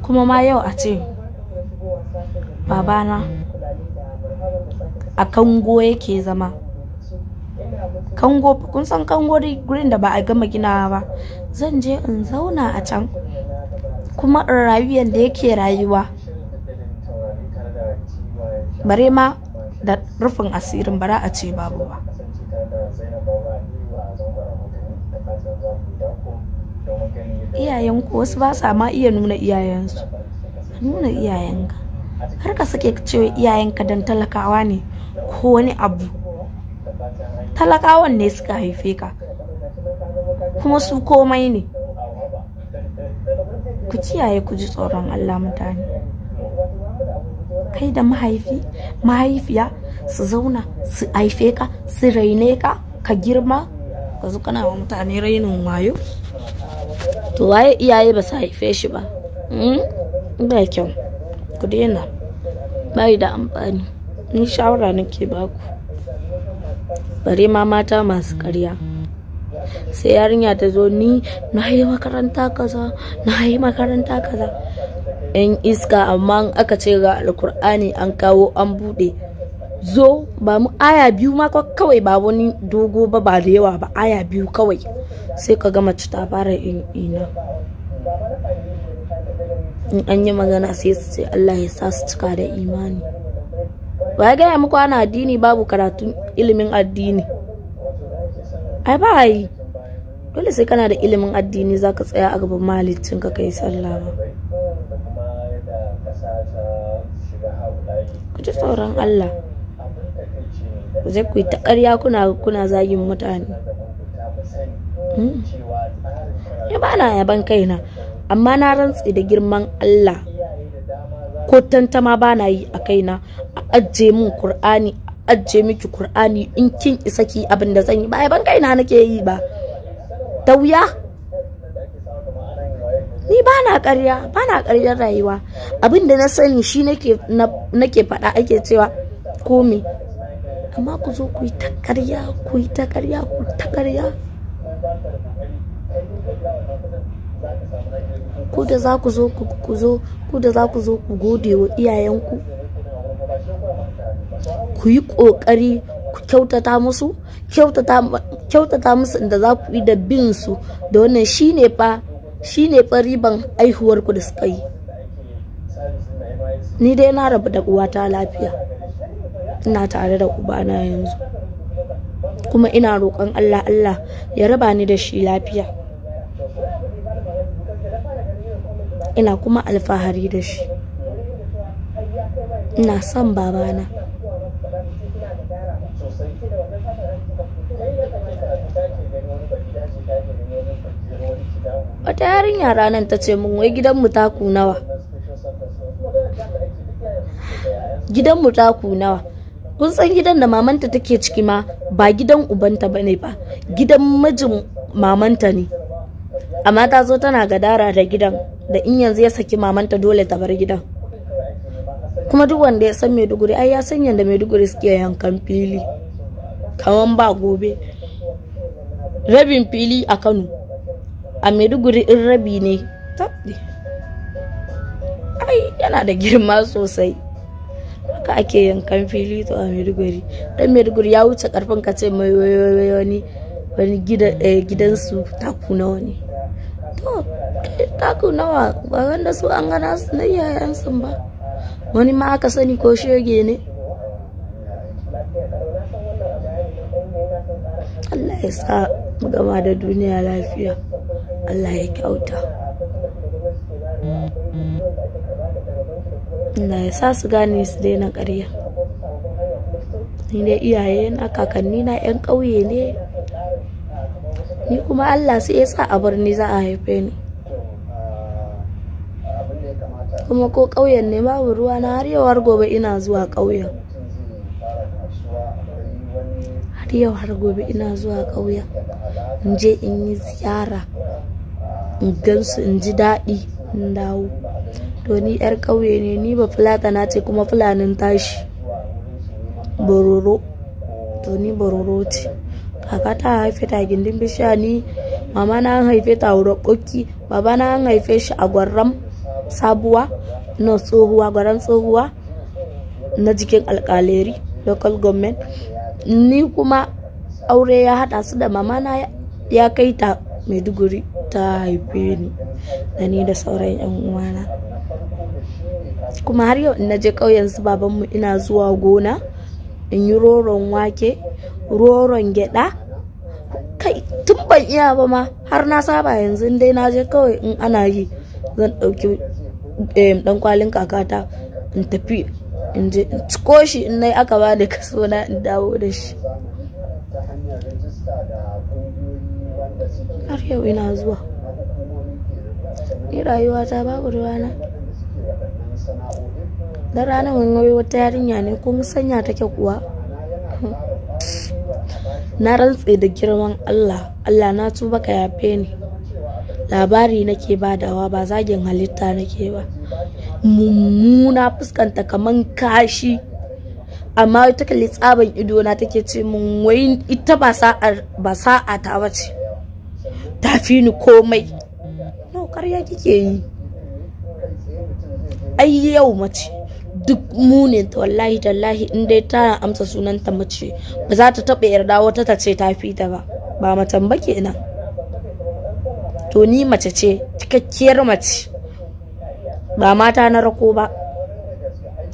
Kuma ma yau a ce babana a kango yake zama. Kango, kun san kango dai gurin da ba a gama ginawa ba. Zan je in zauna a can kuma in rayu yanda yake rayuwa. Bare ma da rufin asirin bara a ce babu ba. Iyayenku wasu ba sa ma iya nuna iyayensu. Ka nuna iyayenka. Kar ka sake ka ce iyayenka dan talakawa ne ko wani abu. Talakawan ne suka haife ka kuma su komai ne. Ku kiyaye, ku ji tsoron Allah mutane. Kai da mahaifi, mahaifiya su zauna su haife ka, su raine ka, ka girma, ka zo kana wa mutane rainin wayo. To waye iyaye ba su haife shi ba? Ba kyau. Ku daina. Bai da amfani. Ni shawara nake baku. Bare ma mata masu ƙarya. Sai yarinya ta zo, ni na yi makaranta kaza, na yi makaranta kaza. Yan iska, amma in aka ce ga Alkur'ani an kawo an buɗe, zo ba mu aya biyu ma kawai, ba wani dogo ba, ba da yawa ba, aya biyu kawai, sai ka ga mace ta fara in ina. In an yi magana sai su ce Allah ya sa su cika da imani. Ba ya gaya muku ana addini babu karatun ilimin addini? Ai ba yi. Dole sai kana da ilimin addini zaka tsaya a gaban mahaliccin ka kai sallah ba. Ku ji tsoron Allah. Ku je ku yi ta ƙarya kuna zagin mutane. Ya ba na yaban kaina, amma na rantse da girman Allah ko tantama ba na yi a kaina. A ajiye min Kur'ani, a ajiye miki Kur'ani, in kin isa ki abin da zan yi. Ba yaban kaina nake yi ba. Da wuya. Ni ba na ƙarya, ba na ƙaryar rayuwa. Abin da na sani shi nake faɗa, ake cewa ko me. Amma ku zo ku yi ta ƙarya, ku yi ta ƙarya, ku ta ƙarya. Ku da za ku zo ku zo, ku da za ku zo ku gode wa iyayenku. Ku yi ƙoƙari ku kyautata musu, kyautata musu inda za ku yi da bin su da wannan shine fa riban haihuwar ku da suka yi. Ni dai na rabu da uwata lafiya. Ina tare da ubana yanzu. Kuma ina roƙon Allah, Allah ya raba ni da shi lafiya. Ina kuma alfahari da shi. Ina son babana. Wata yarinya ranar ta ce min wai gidanmu taku nawa? Gidanmu taku nawa? Kun san gidan da mamanta take ciki ma ba gidan ubanta bane ba, gidan mijin mamanta ne. Amma ta zo tana gadara da gidan, da in yanzu ya saki mamanta dole ta bar gidan. Kuma duk wanda ya san Maiduguri ai ya san yanda Maiduguri suke yankan fili kaman ba gobe. Rabin fili a Kano, a Maiduguri in rabi ne tabdi. Ai yana da girma sosai. Haka ake yankan fili to a Maiduguri. Dan Maiduguri ya wuce karfin ka ce mai wani wani gidansu taku nawa ne. To taku nawa ba wanda su an gana su na iyayensu ba. Wani ma aka sani ko shege ne. Allah ya sa mu gama da duniya lafiya. Allah ya kyauta. Allah ya sa su gane su daina ƙarya. Ni dai iyaye na kakanni na ƴan ƙauye ne. Ni kuma Allah sai ya sa a birni za a haife ni. Kuma ko ƙauyen ne babu ruwa na, har yau har gobe ina zuwa ƙauyen. Har yau har gobe ina zuwa ƙauyen. In je in yi ziyara, in gansu, in ji daɗi, in dawo. To ni ƴar ƙauye ne, ni ba Fulatana ce kuma Fulanin tashi. Bororo. To ni Bororo ce. Kaka ta haife ta gindin bishiya, ni mama na an haife ta a Wuro Ɓokki, baba na an haife shi a Gwarram. Sabuwa, no, Tsohuwa, Gwaran Tsohuwa na jikin Alkaleri Local Government. Ni kuma aure ya haɗa su da mamana, ya kai ta Maiduguri ta haife ni da ni da sauran 'yan uwana. Kuma har yau in naje ƙauyen su babanmu, ina zuwa gona in yi roron wake, roron gyaɗa. Kai, tun ban iya ba ma har na saba yanzu. In dai na je kawai, in ana yi, zan ɗauki ɗan kwalin kakata in tafi in je in ciko shi. In nayi aka bani kaso na, in dawo da shi. Har yau ina zuwa. Ni rayuwata babu ruwana. Dan ranar mun wata yarinya ne ko sanya take kuwa. Na rantse da girman Allah, Allah na tuba, ka yafe ni. Labari nake badawa, ba zagin halitta nake ba. Mummuna, fuskanta kaman kashi. Amma ta kalli tsaban ido na take ce mun wai ita ba sa'a ta bace. Ta fi ni komai. No, ƙarya kike yi. Ai yau mace duk munin ta, wallahi tallahi, in dai tana amsa sunanta mace, ba za ta taɓa yarda wata ta ce ta fi ta ba. Ba macen ba kenan. To ni mace ce, cikakkiyar mace. Ba mata na rako ba.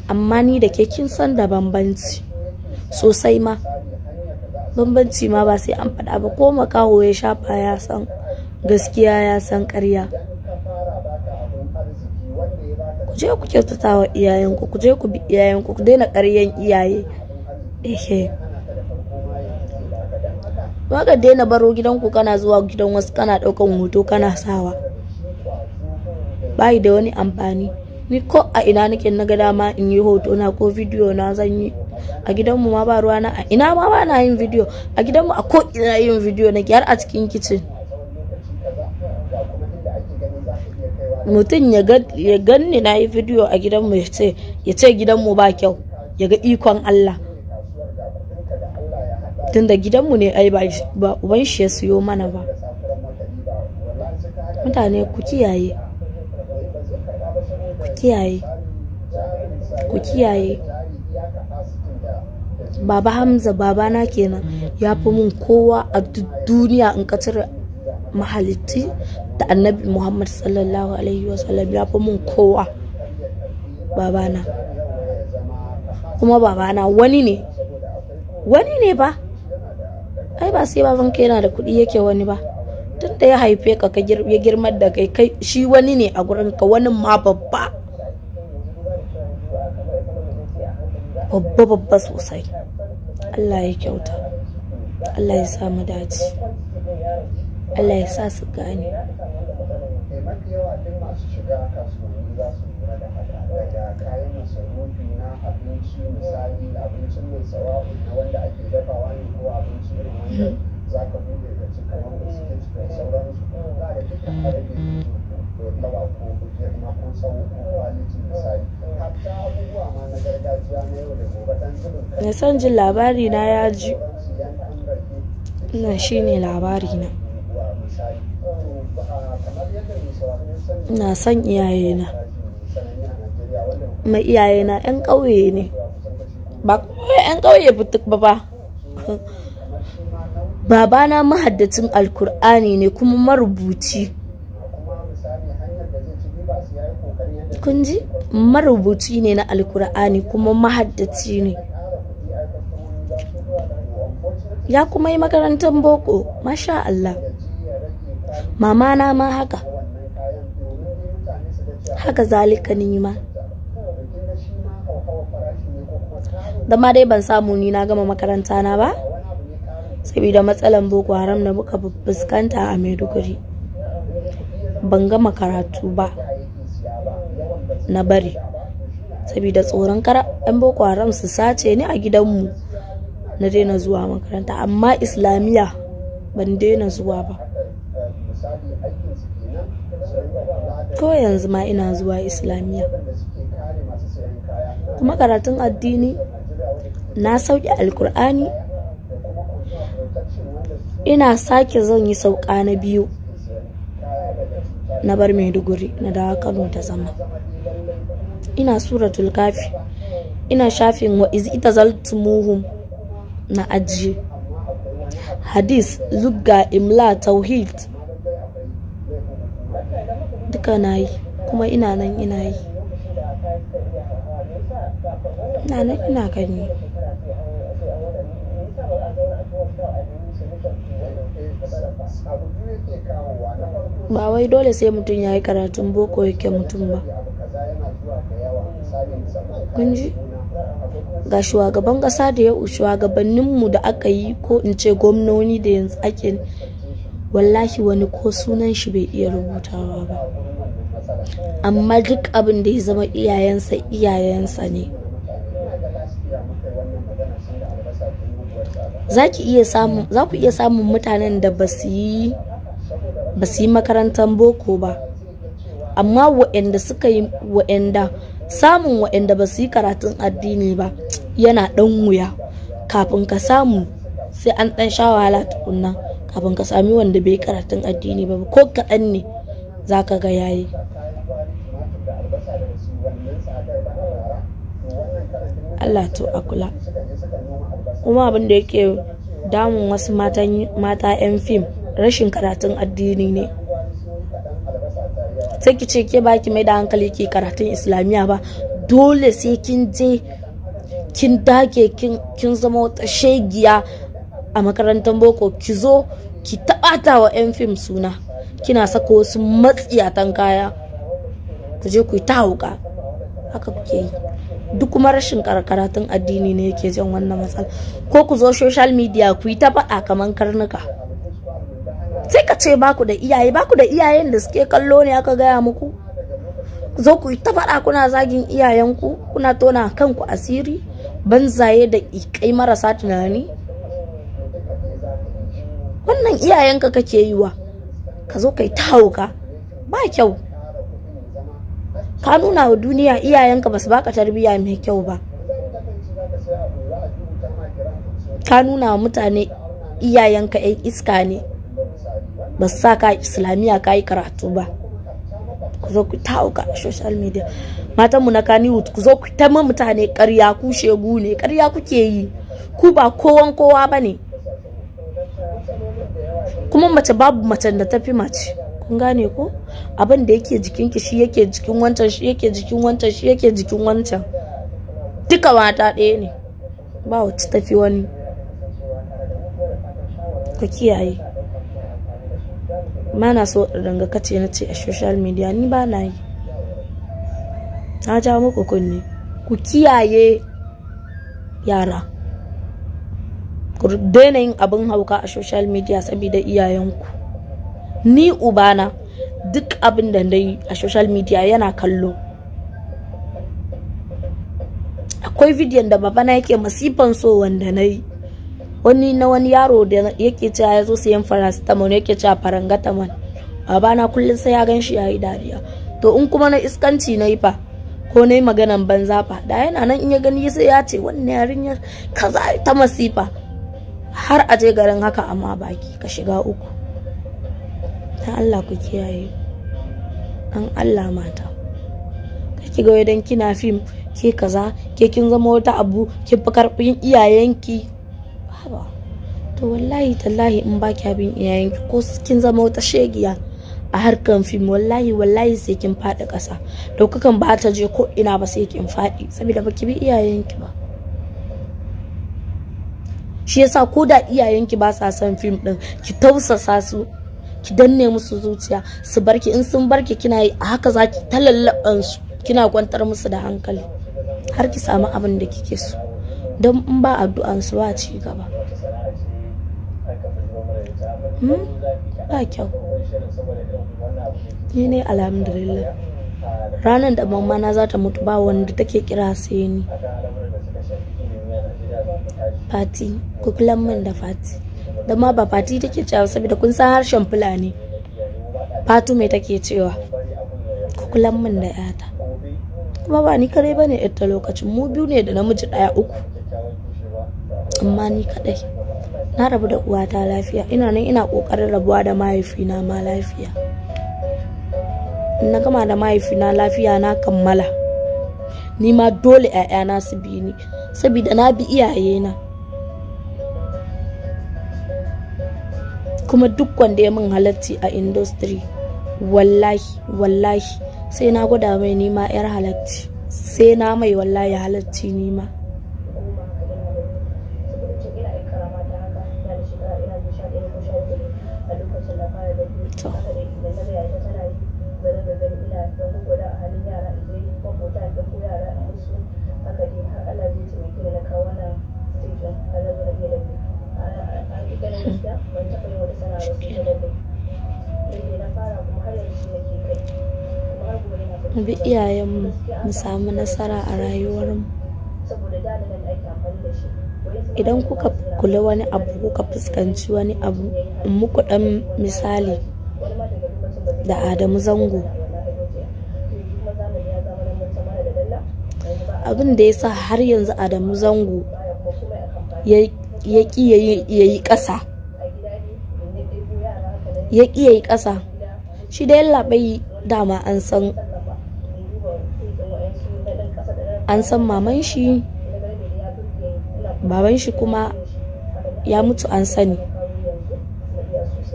Amma ni da ke kin san da bambanci sosai ma. Bambanci ma ba sai an faɗa ba, ko makaho ya shafa ya san gaskiya, ya san ƙarya. Ku je ku kyautata wa iyayenku, ku je ku bi iyayenku, ku daina ƙaryan iyaye. Ehe. Ka daina baro gidanku kana zuwa gidan wasu kana ɗaukan hoto kana sawa. Bayi da wani amfani. Ni ko a ina nake, na ga dama in yi hoto na ko bidiyo na, zan yi. A gidanmu ma ba ruwana, a ina ma ba na yin bidiyo. A gidanmu a ko ina yin bidiyo nake, har a cikin kicin. Mutum ya ganni na yi bidiyo a gidanmu ya ce gidanmu ba kyau, ya ga ikon Allah. Tunda gidanmu ne ai, ba uban shi ya siyo mana ba. Mutane ku kiyaye. Ku kiyaye. Ku kiyaye. Baba Hamza, babana kenan, ya fi mun kowa a duk duniya in ka cire mahalicci da Annabi Muhammad Sallallahu Alaihi Wasallam, ya fi mun kowa babana. Kuma babana wani ne. Wani ne ba. Ai ba sai babanka yana da kuɗi yake wani ba. Tun da ya haife ka, ya girmar da kai, kai shi wani ne a gurinka, wani ma babba. Babba babba sosai. Allah ya kyauta. Allah ya sa mu dace. Allah ya sa su gane. Mafi yawa duk masu shiga kasuwanni za su lura da haka, daga kayan masarufi na abinci, misali abincin mai sawa'u na wanda ake dafawa ne ko abinci irin wanda za ka bude ka ci kamar biskit da sauransu, za ga duka a rage yawa ko girma ko tsawo ko quality, misali hatta abubuwa ma na gargajiya na yau da gobe, dan zubin Mai son jin labari na ya ji. sauransu, yankan rake. Wannan shine labari na. Wa misali to kamar yadda mai sauraro ya sani, Ina son iyayena. sananne a Najeriya wanda Kuma iyayena 'yan ƙauye ne. Ba kuma 'yan ƙauye fituk ba ba. Babana mahaddacin Alkur'ani ne kuma marubuci. kuma misali hanyar da zai ci riba sai ya yi kokarin yadda Kun ji? Marubuci ne na Alkur'ani kuma mahaddaci ne. Ya kuma yi makarantar boko, masha Allah. Mamana ma haka. Haka zalika ni ma. Da ma dai ban samu ni na gama makaranta na ba, saboda matsalan Boko Haram da muka fuskanta a Maiduguri. Ban gama karatu ba, na bari. Saboda tsoron kar 'yan Boko Haram su sace ni a gidanmu. Na daina zuwa makaranta, amma Islamiyya ban daina zuwa ba. Ko yanzu ma ina zuwa Islamiyya. Kuma karatun addini, na sauke Alkur'ani. Ina sake zan yi sauka na biyu. Na bar Maiduguri na dawo Kano ta zama. Ina Suratul Kafi, ina shafin wa iz itazaltumuhum na ajiye. Hadis, lugga, imla, tauhid duka na yi, kuma ina nan ina yi. Ina nan ina kan yi. Ba wai dole sai mutum ya yi karatun boko yake mutum ba. Kun ji? Ga shugaban ƙasa da ya shugabanninmu da aka yi, ko in ce gwamnoni da yanzu ake, wallahi wani ko sunan shi bai iya rubutawa ba. Amma duk abin da ya zama iyayensa iyayensa ne. Za ku iya samun mutanen da ba su yi makarantar boko ba, amma waɗanda suka yi, waɗanda samun waɗanda ba su yi karatun addini ba yana ɗan wuya. Kafin ka samu sai an ɗan sha wahala tukunna kafin ka sami wanda bai karatun addini ba, ko kaɗan ne za ka ga yayi. Allah to a kula. Kuma abin da yake damun wasu mata 'yan fim rashin karatun addini ne. Sai ki ce ke baki mai da hankali ki karatun islamiyya ba, dole sai kin je kin dage kin zama wata shegiya a makarantar boko, ki zo ki taɓata wa 'yan fim suna, kina saka wasu matsiyatan kaya, ku je ku yi ta hauka. Haka kuke yi. Duk kuma rashin karatun addini ne yake jan wannan matsala. Ko ku zo social media ku yi ta faɗa kaman karnuka. Sai ka ce baku da iyaye, baku da iyayen da suke kallo ne aka gaya muku. Ku zo ku yi ta faɗa kuna zagin iyayenku, kuna tona kanku asiri, banzaye da ikai marasa tunani. Wannan iyayenka kake yi wa, ka zo kai ta hauka, ba kyau. Ka nuna wa duniya iyayenka ba su baka tarbiyya mai kyau ba. Ka nuna wa mutane iyayenka 'yan iska ne, ba su sa ka islamiyya ka yi karatu ba. Ku zo ku ta hauka a social media. Matanmu na Kannywood, ku zo ku ta ma mutane ƙarya, ku shegu ne, ƙarya kuke yi. Ku ba kowan kowa ba ne. Kuma mace babu macen da tafi mace. Kun gane ko? Abin da yake jikinki shi yake jikin wancan, shi yake jikin wancan, shi yake jikin wancan. Duka mata ɗaya ne, ba wacce tafi wani. Ku kiyaye. Ba na so in ringa kace na ce a social media, ni ba na yi. Na ja muku kunne. Ku kiyaye yara. Ku daina yin abin hauka a social media saboda iyayenku. Ni ubana duk abin da na yi a social media yana kallo. Akwai bidiyon da babana yake masifan so wanda na yi. Wani na wani yaro da yake cewa ya zo sayan paracetamol, yake cewa parangatamal. Babana kullum sai ya gan shi ya yi dariya. To in kuma na iskanci na yi fa, ko na yi maganan banza fa, da yana nan in ya gani sai ya ce wannan yarinyar kaza ta masifa. Har a je garin haka amma baki ka shiga uku. Dan Allah ku kiyaye. Dan Allah mata. Kake ga idan kina fim ke kaza, ke kin zama wata abu, kin fi karfin iyayenki. Haba. To wallahi tallahi in ba kya bin iyayenki ko kin zama wata shegiya a harkan fim, wallahi wallahi sai kin faɗi ƙasa. Daukakan ba ta je ko ina ba sai kin faɗi saboda baki bi iyayenki ba. Shi yasa ko da iyayenki ba sa son fim din, ki tausasa su, ki danne musu zuciya, su barki. In sun barki kina yi a haka zaki ta lallaban su, kina kwantar musu da hankali har ki samu abin da kike so. Don in ba addu'an su ba ci gaba. Ba kyau. Ni ne alhamdulillah. Ranar da mamma na za ta mutu ba wanda take kira sai ni. Fati, ku kulan min da Fati. Da ma ba Fati take cewa saboda kun san harshen Fulani. Fatu mai take cewa, ku kulan min da yata. Kuma ba ni kare bane ita lokacin, mu biyu ne da namiji ɗaya uku. Amma ni kadai. Na rabu da uwata lafiya, ina nan ina kokarin rabuwa da mahaifina ma lafiya. In na gama da mahaifina lafiya na kammala, ni ma dole 'ya'yana su bi ni, saboda na bi iyayena. Kuma duk wanda ya min halacci a industry, wallahi wallahi sai na gwada mai nima 'yar halacci, sai na mai wallahi halacci nima. To. Mu bi iyayenmu mu samu nasara a rayuwarmu. Idan kuka kula wani abu, kuka fuskanci wani abu, in muku ɗan misali da Adamu Zango. Abin da ya sa har yanzu Adamu Zango ya ƙi ya yi ƙasa, ya ƙi ya yi ƙasa. Shi da yallaɓai dama an san maman shi, baban shi kuma ya mutu an sani.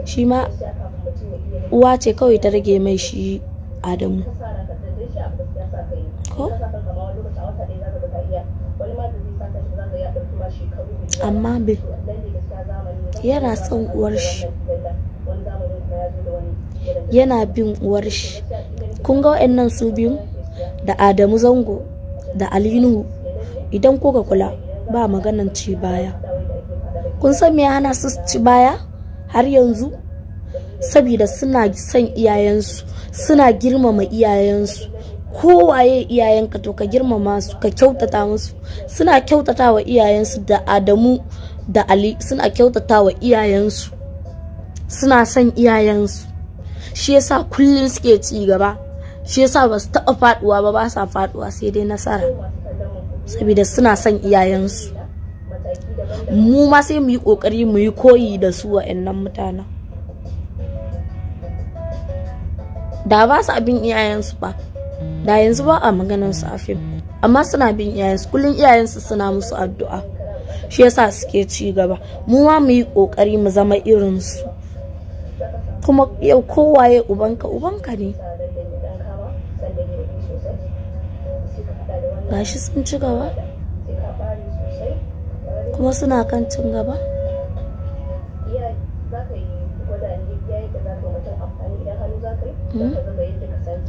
Shi ma uwa ce kawai ta rage mai shi Adamu. Ko? Amma bai yana son uwar shi, yana bin uwar shi. Kun ga waɗannan su biyun, da Adamu Zango da Ali Nuhu, idan kuka kula ba maganan ci baya. Kun san me ya hana su ci baya har yanzu? Saboda suna son iyayensu, suna girmama iyayensu. Kowaye iyayenka to ka girmama su, ka kyautata musu. Suna kyautata wa iyayensu, da Adamu da Ali suna kyautata wa iyayensu, suna son iyayensu. Shi yasa kullum suke ci gaba, shi yasa ba su taɓa faɗuwa ba, ba sa faɗuwa sai dai nasara, saboda suna son iyayensu. Mu ma sai mu yi ƙoƙari mu yi koyi da su wa'annan mutanen. Da ba su bin iyayensu ba, da yanzu ba a maganar su a fim, amma suna bin iyayensu. Kullum iyayensu suna musu addu'a, shi yasa suke ci gaba. Mu ma mu yi ƙoƙari mu zama irin su. Kuma yau kowaye ubanka ubanka ne. Gashi sun ci gaba kuma suna kan cin gaba.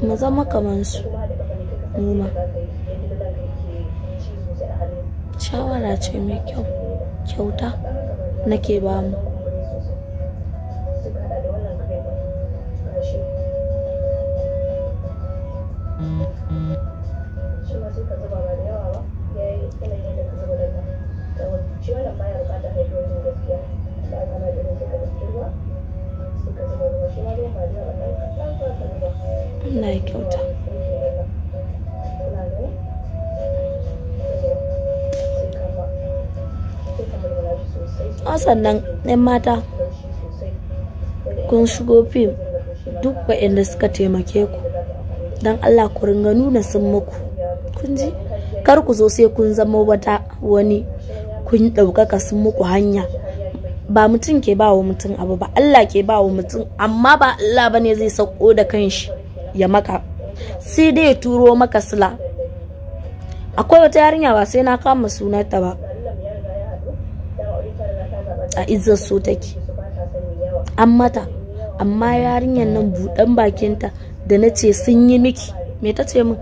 Mu zama kamar su mu ma. Shawara ce mai kyau, kyauta nake ba mu. Allah ya kyauta. Sannan 'yan mata, kun shigo fim, duk waɗanda suka taimake ku, don Allah ku ringa nuna sun muku. Kun ji? Kar ku zo sai kun zama wata wani, kun ɗaukaka sun muku hanya. Ba mutum ke ba wa mutum abu ba, Allah ke ba wa mutum, amma ba Allah bane zai sauko da kanshi ya maka, sai dai ya turo maka sila. Akwai wata yarinya, ba sai na kama sunanta ba, a izzar so take an mata, amma yarinyar nan buɗan bakinta da na ce sun yi miki, me ta ce min?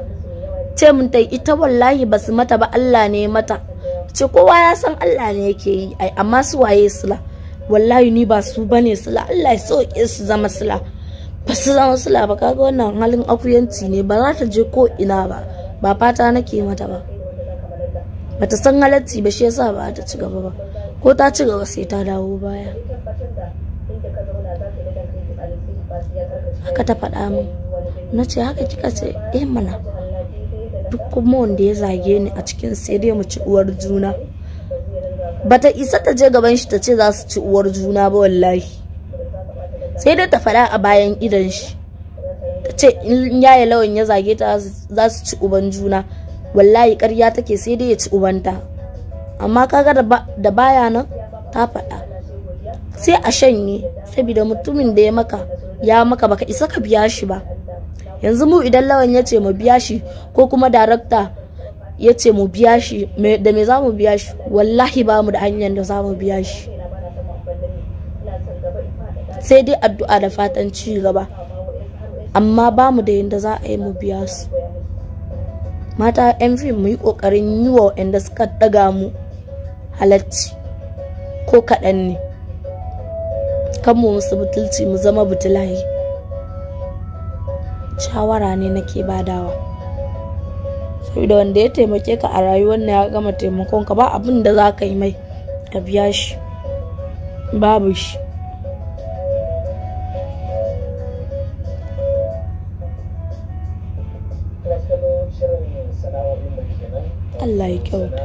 Ce min ta ita wallahi ba su mata ba, Allah ne mata. Ce kowa ya san Allah ne yake yi ai, amma su waye sila? Wallahi ni ba su bane sila, Allah ya sauke su zama sila. Ba su zama sila ba. Kaga wannan halin akuyanci ne, ba za ta je ko ina ba. Ba fata nake mata ba, bata san halacci ba, shi yasa ba ta ci gaba ba. Ko ta ci gaba sai ta dawo baya. Haka ta faɗa min. Na ce haka kika ce? Eh mana. Duk kuma wanda ya zage ni a cikin sai dai mu ci uwar juna. Bata isa ta je gaban shi ta ce za su ci uwar juna ba wallahi. Sai dai ta faɗa a bayan idon shi. Ta ce in Yaya Lawan ya zage ta za su ci uban juna, wallahi ƙarya take, sai dai ya ci ubanta. Amma kaga da baya nan ta faɗa, sai a shanye, saboda mutumin da ya maka ya maka, baka isa ka biya shi ba. Yanzu mu idan Lawan ya ce mu biya shi, ko kuma darakta ya ce mu biya shi, da me za mu biya shi? Wallahi ba mu da hanyar da za mu biya shi, sai dai addu'a da fatan ci gaba, amma ba mu da yadda za a yi mu biya su. Mata 'yan fim, mu yi ƙoƙarin yi wa waɗanda suka ɗaga mu halacci ko kaɗan ne, kan mu musu butulci, mu zama butulaye. Shawara ne nake badawa, saboda wanda ya taimake ka a rayuwar na ya gama taimakon ka, ba abin da za ka yi mai ka biya shi, babu shi. Allah ya kyauta,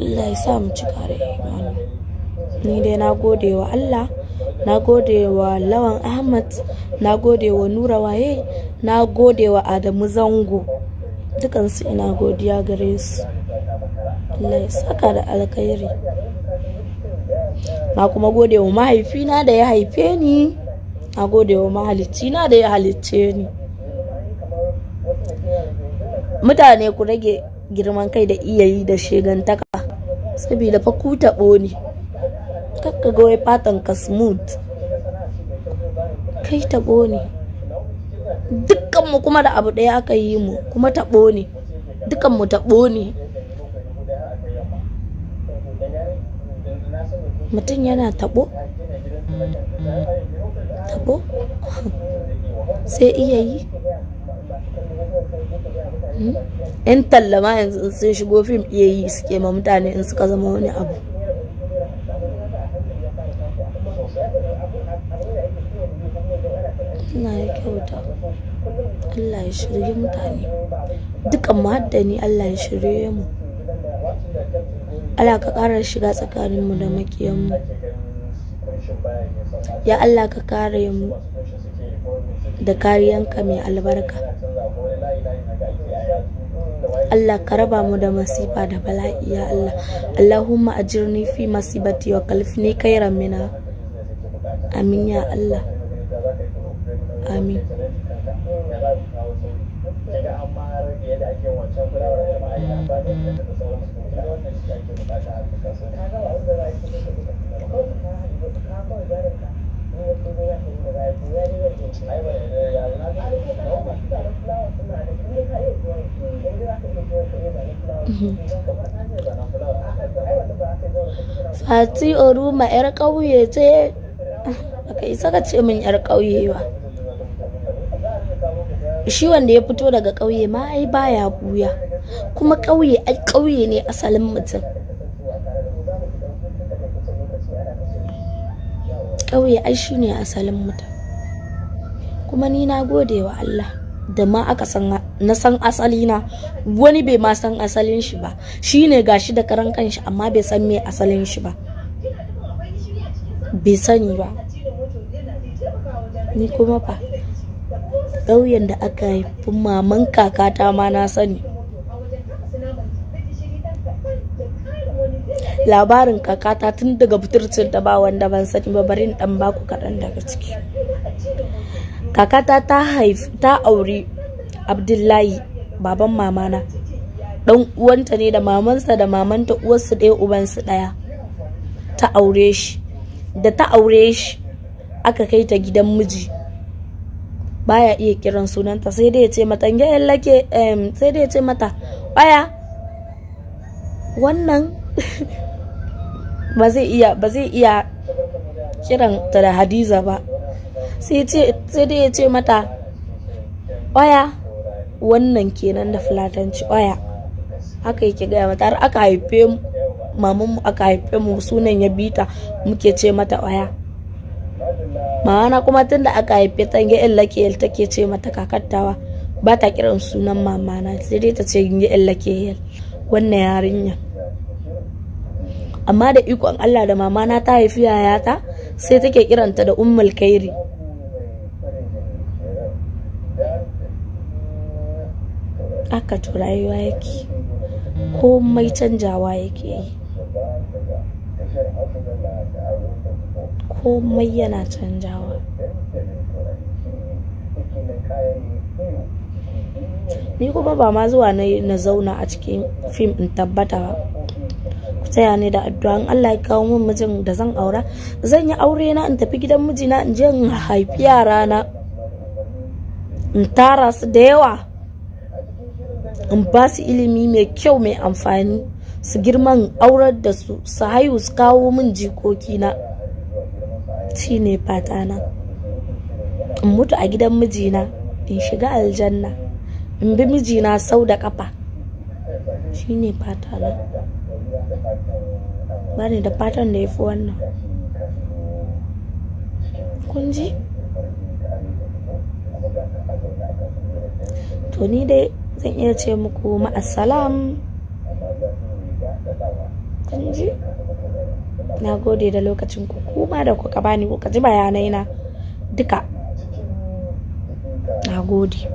Allah ya sa mu cika da imani. Ni dai na gode wa Allah, na gode wa Lawan Ahmad, na gode wa Nura Waye, na gode wa Adamu Zango, dukansu ina godiya gare su. Allah ya saka da alkhairi. Na kuma gode wa mahaifina da ya haife ni, na gode wa mahalicina da ya halicce ni. Mutane ku rage girman kai da iya yi da shegantaka, saboda fa ku taɓo ne. Kakka ga wai fatan ka smooth, kai taɓo ne. Dukkanmu kuma da abu ɗaya aka yi mu, kuma taɓo ne, dukkanmu taɓo ne. Mutum yana taɓo taɓo sai iya yi. Yan talla ma yanzu in sun shigo fim iya yi suke ma mutane in suka zama wani abu. Allah ya kyauta, Allah ya shirye mutane, dukan mu haddani, Allah ya shirye mu. Allah ka ƙara shiga tsakaninmu da makiyanmu. Ya Allah ka kare mu da kariyanka mai albarka. Allah ka raba mu da masifa da bala'i ya Allah. Allahumma ajirni fi masibati wa kalfini khairan minha. Amin ya Allah. Amin. Fati Oruma 'yar ƙauye ce, baka isa ka ce min 'yar ƙauye ba. Shi wanda ya fito daga ƙauye ma ai baya buya, kuma ƙauye ai ƙauye ne asalin mutum. Ƙauye ai shi ne asalin mutum. Kuma ni na gode wa Allah da ma aka san na san asali na, wani bai ma san asalin shi ba. Shi ne gashi da karan kanshi amma bai san me asalin shi ba, bai sani ba. Ni kuma fa ƙauyen da aka haifi maman kakata ma na sani. Labarin kakata tun daga budurcin ta ba wanda ban sani ba, bari in dan baku kaɗan daga ciki. Kakata ta haifi ta auri Abdullahi, baban mamana, dan uwanta ne da mamansa da mamanta, uwarsu ɗaya ubansu ɗaya. Ta aure shi, da ta aure shi aka kai ta gidan miji. Baya iya kiran sunanta, sai dai ya ce mata lake, sai dai ya ce mata baya wannan ba zai iya kiran ta da Hadiza ba, sai dai ya ce mata oya wannan kenan da fulatanci oya. Haka yake gaya mata har aka haife mu, maman mu aka haife mu sunan ya bita muke ce mata oya. Mamana kuma tunda aka haife ta nge lake take ce mata kakattawa, ba ta kiran sunan mamana sai dai ta ce nge lake wannan yarinya. Amma da ikon Allah da mamana ta haifi yayata sai take kiranta da Ummul Kairi. Haka to rayuwa yake, komai canjawa yake yi, komai yana canjawa. Ni kuma ba ma zuwa na zauna a cikin fim in tabbata ba. Ku taya ni da addu'a, in Allah ya kawo min mijin da zan aura, zan yi aure na in tafi gidan mijina, in je in haifi yara na, in tara su da yawa, in ba su ilimi mai kyau mai amfani, su girma in aurar da su, su haihu su kawo min jikoki na. Shine fata na. In mutu a gidan mijina, in shiga aljanna, in bi mijina sau da kafa. Shine fata na. Bani da fatan da ya fi wannan. Kun ji? To ni dai zan iya ce muku ma'assalam. Kun ji? Na gode da lokacin ku kuma da kuka bani kuka ji bayanai na duka. Na gode.